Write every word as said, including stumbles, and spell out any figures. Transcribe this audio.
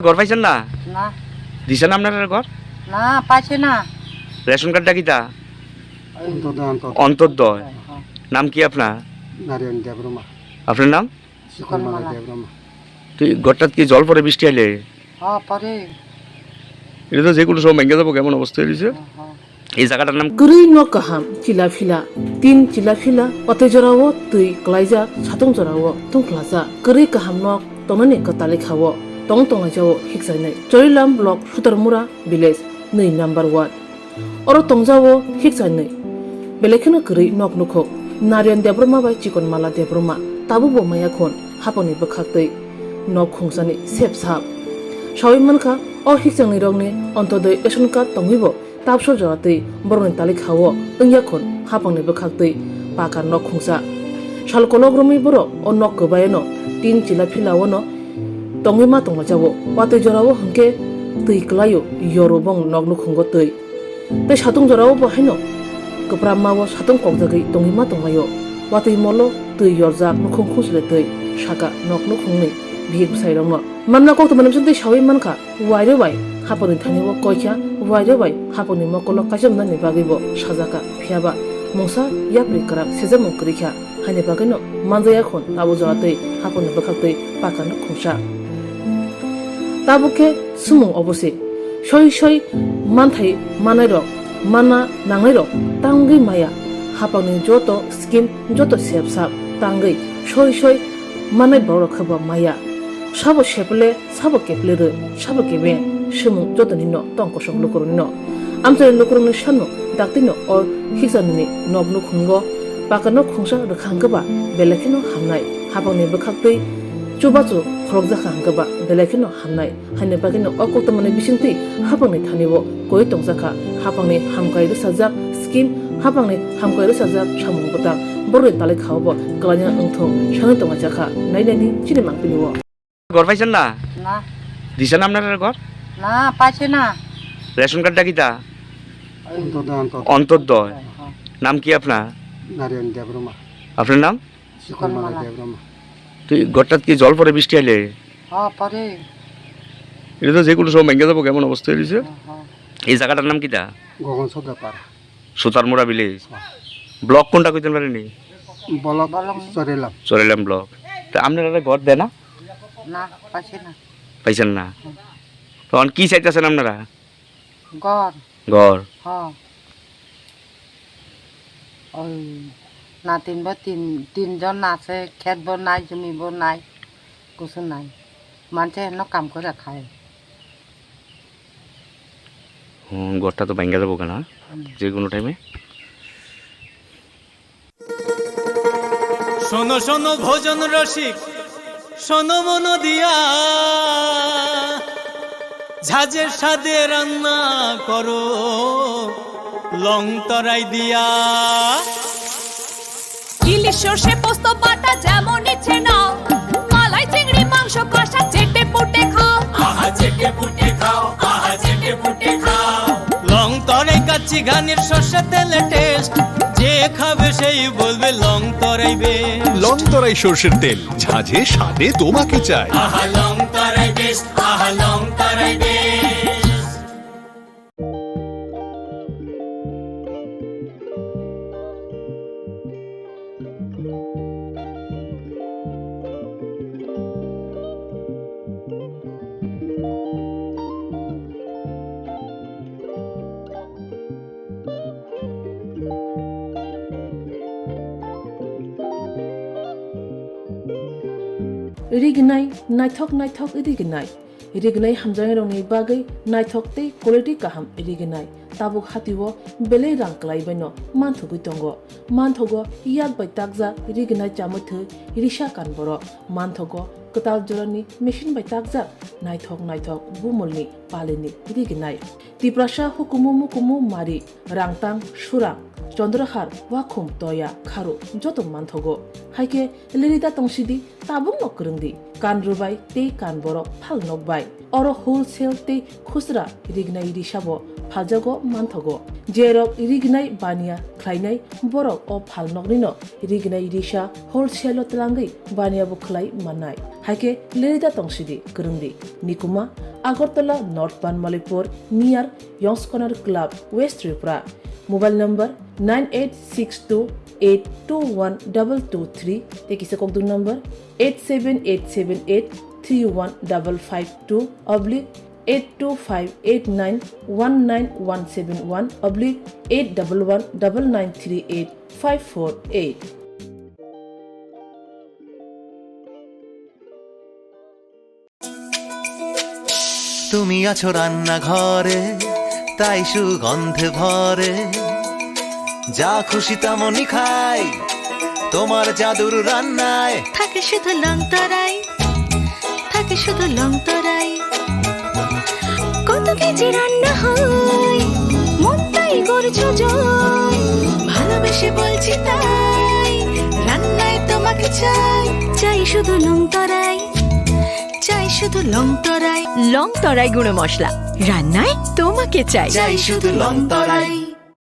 ঘর পাইছেন না? না। দিছে না আপনারা ঘর? না, পাইছে না। রেশন কার্ডটা কিতা? অন্তত, অন্তত। অন্তত। হ্যাঁ। নাম কি আপনার? নারায়ণ দেববর্মা। আপনার নাম? সুকলমালা। সুকলমালা দেববর্মা। তো এই ঘরটাত কি জল পড়ে বৃষ্টি আইলে? হ্যাঁ, পড়ে। এটা তো যে কোনো সময় ভেঙে যাবো, কেমন অবস্থা হয়েছে? হ্যাঁ, হ্যাঁ। এই জায়গাটার নাম Kwrwi nok kaham chila phila, tin chila phila, watwi jorao twi klaijak, satung jorao tungkhlajak. Kwrwi kaham nok tongnani kwtal kha-o, tong tonglaijao hikchainwi. Chorilam block Sutarmura village, nwi number ward. Oro tongjao hikchainwi. Belai kheno kwrwi nok nukhuk. Narayan Debbarma bai Chikonmala Debbarma tabukbo maya khun hapangni bwkhaktwi nok khungsani sep sap. Sawi mankha, o hikchangnirokni Antyodoi ration card tongwibo tabsor jora twi borokni talikhao wngya khun hapangni bwkhaktwi paka nok khungsa. Sal kolok romwi borok o nok kwbaino tin chila phila-o no tongwi ma tonglaijao. Watwi jorao hwnkhe twi kwlaio, yoro bong nok nukhungo twi. Tei satung jorao bo haino kwpramma-o satung kokjagwi tongwi ma tonglaio. Watwi molo twi yorjak nukhung khungsa de twi saka nok nukhungni bihik bwsairokno. Manna koktwmani bisingtwi sawi mankha, wairok bai hapangni thani-o koikha, wairok bai hapangni mokolo kaijaknani bagwibo sajakha, phiyaba mungsa yapri kwrak sejakmung kwrwikha. Haini bagwino manjaya khun tabuk jora twi hapangni bwkhaktwi pakano khungsa. Tabuk khe sumung obo se. Soi soi manthai manairok, mana nangnairok tangwi maya. Hapangni joto scheme, joto sep sap tangwi soi soi manai borok khe bo maya. Sabo seple, sabo keple rw, sabo kebe, sumung jotonino tong kosong lukuroknino. Amchaini lukurokni sano daktino o hikchanini nok nukhungo paka nok khungsa rwkha hwnkhe ba belai kheno hamnai, hapangni bwkhaktwi chubachu khorokjakha hwnkhe ba belai kheno hamnai. Haini bagwino o koktwmani bisingtwi hapangni thani-o koi tongjakha, hapangni hamkai rwchajak scheme, hapangni hamkai rwchajak samung bwtang, borokni talikhao bo kwlaina wngthung sanwi tonglajakha, nai naidi chini mangpili-o. ঘর পাইছেন না? না। দিছে না আপনারা ঘর? না, পাইছে না। রেশন কার্ডটা কিতা? ওই অন্তত, অন্তত। অন্তত। হ্যাঁ। নাম কি আপনার? নারায়ণ দেববর্মা। আপনার নাম? সুকলমালা। সুকলমালা দেববর্মা। তো এই ঘরটাত কি জল পড়ে বৃষ্টি আইলে? হ্যাঁ, পড়ে। এটা তো যে কোনো সময় ভেঙে যাবো, কেমন অবস্থা হয়েছে? হ্যাঁ, হ্যাঁ। এই জায়গাটার নাম কিতা? গগন সর্দার পাড়া। সুতারমুড়া ভিলেজ। হ্যাঁ। ব্লক কোনটা কইতে পারেনি? Block block. চরিলাম। চরিলাম ব্লক। তা আপনারা ঘর দেয় না? না, পাইছে না। পাইছেন না? হুম। তখন কি চাইতেছেন আপনারা? ঘর। ঘর। হ। ওই নাতিন বা তিন, তিনজন আছে, খেত বা নাই, জমি বা নাই, কিছু নাই। মানছে এনে কাম করে খায়। হুম, ঘরটা তো ভাঙ্গা যাবো কেন? হুম। যে কোনো টাইমে। শোনো শোনো ভোজন রসিক, শোনো মন দিয়া, ঝাঁঝে স্বাদে রান্না করো লং তরাই দিয়া। ইলিশ সর্ষে পোস্ত বাটা যেমন ইচ্ছে নাও, মালাই চিংড়ি মাংস কষা চেটে পুটে খাও। আহা চেটে পুটে খাও, আহা চেটে পুটে খাও। লং তরাই কাচ্চি ঘানির সর্ষে তেলে টেস্ট, যে খাবে সেই বলবে লং তরাই বেস্ট। লং তরাই সর্ষের তেল, ঝাঁঝে স্বাদে তোমাকে চাই। আহা লং তরাই বেস্ট, আহা লং তরাই best. Rignai, naithok naithok rignai. Rignai hamjaknairokni bagwi naithok tei quality kaham rignai. Tabuk hatio belai rang kwlai baino manthogwi tongo. Manthogo yak bai takjak rignai chamwi thwi risa kan borok. Manthogo kwtal jorani machine bai takjak naithok naithok bumulni palini rignai. Tiprasa hukumu mukumu mari, rangtang, surang, chondrahar, wakhum, toya, kharu joto manthogo. Haikhe lerida tongsidi, tabukno kwrwngdi, kan rwbai tei kan borok phal nokbai. Oro wholesale tei khusra rignai risabo phaljago manthogo. Jerok rignai baniya khlainai borok o phal noknino rignai risa wholesale-o twlangwi baniya bo khlai mannai. Haikhe lerida tongsidi kwrwngdi. Nikuma Agartala, North Banmalipur, near Yongskonar Club, West Tripura. Mobile number nine eight six two eight two one double two three tei kisa kokdung number eight seven eight seven eight three one double five two oblique eight two five eight nine one nine one seven one oblique eight double one double nine three eight five four eight. তুমি আছো রান্নাঘরে, তাই সুগন্ধে ভরে। যা খুশি তেমনই খাই, তোমার জাদুর রান্নায়। থাকে শুধু লং তরাই, থাকে শুধু লং তরাই। কত কেজি রান্না হয়, মনটাই করছো জয়। ভালোবেসে বলছি তাই, রান্নায় তোমাকে চাই। চাই শুধু লং তরাই, চাই শুধু লং তরাই। লং তরাই গুঁড়ো মশলা, রান্নায় তোমাকে চাই। চাই শুধু লং তরাই।